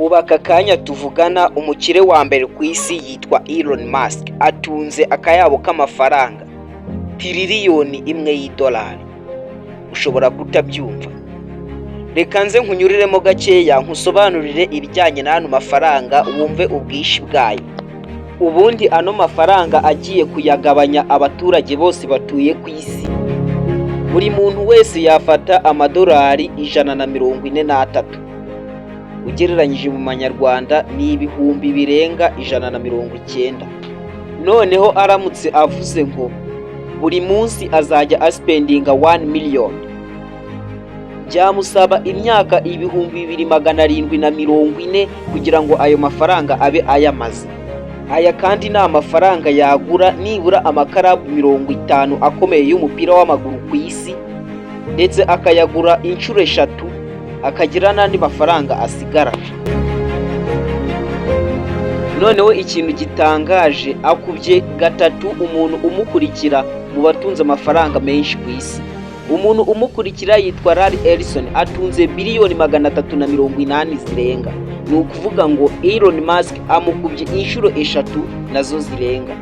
Ubu aka kanya tuvugana, umukire wa mbere ku isi yitwa Elon Musk, atunze akayabo k'amafaranga 1 tiririyoni y'idolari. Ushobora kutabyumva, reka nze nkunyuriremo gakeya nkusobanurire ibijyanye n'ano mafaranga, wumve ubwinshi bwayo. Ubundi ano mafaranga agiye kuyagabanya abaturage bose batuye ku isi, buri muntu wese yafata amadolari 143. Ugereranyije mu manyarwanda ni ibihumbi birenga 190. Noneho aramutse avuze ngo buri munsi azajya aspendinga 1 miliyoni, byamusaba imyaka 2740 kugira ngo ayo mafaranga abe ayamaze. Aya kandi ni amafaranga yagura nibura amakarabu 50 akomeye y'umupira w'amaguru ku isi, ndetse akayagura inshuro eshatu, akagira n'andi mafaranga asigarana. Noneho ikintu gitangaje, akubye gatatu umuntu umukurikira mu batunze amafaranga menshi ku isi. Umuntu umukurikira yitwa Larry Ellison, atunze biliyoni 380 zirenga. Ni ukuvuga ngo Elon Musk amukubye inshuro eshatu nazo zirenga.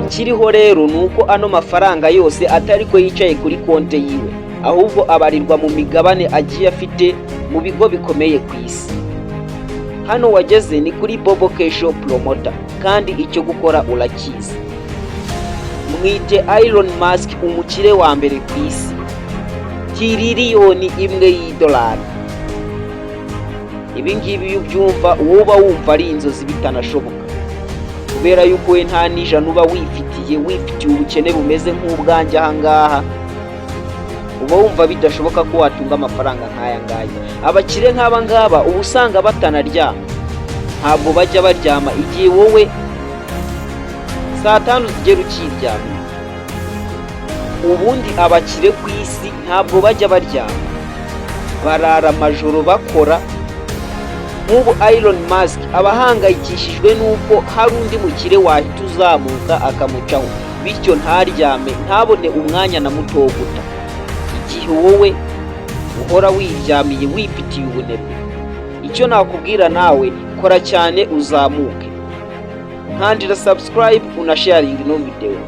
Ikiriho rero ni uko ano mafaranga yose atari ko yicaye kuri konti yiwe, ahubwo abarirwa mu migabane agiye afite mu bigo bikomeye ku isi. Hano wageze ni kuri Bobo Kesho Promoter, kandi icyo gukora urakizi. Mwite Elon Musk umukire wa mbere ku isi, 1 tiririyoni y'idolari. Ibi ngibi iyo ubyumva wowe uba wumva ari inzozi, bitanashoboka, kubera yuko we nta n'ijana uba wifitiye, wifitiye ubukene bumeze nk'ubwanjye aha ngaha. Uba wumva bidashoboka ko watunga amafaranga nk'aya ngaya. Abakire nk'aba ngaba uba usanga batanaryama, ntabwo bajya baryama, igihe wowe saa 5 zigera ukiryamye. Ubundi abakire ku isi ntabwo bajya baryama, barara amajoro bakora. Nk'ubu Elon Musk aba ahangayikishijwe n'uko hari undi mukire wahita uzamuka akamucaho, bityo ntaryame, ntabone umwanya na muto wo guta, igihe wowe uhora wiryamiye wifitiye ubunebwe. Icyo nakubwira nawe, kora cyane uzamuke. Nkandira subscribe, unasharinga ino video.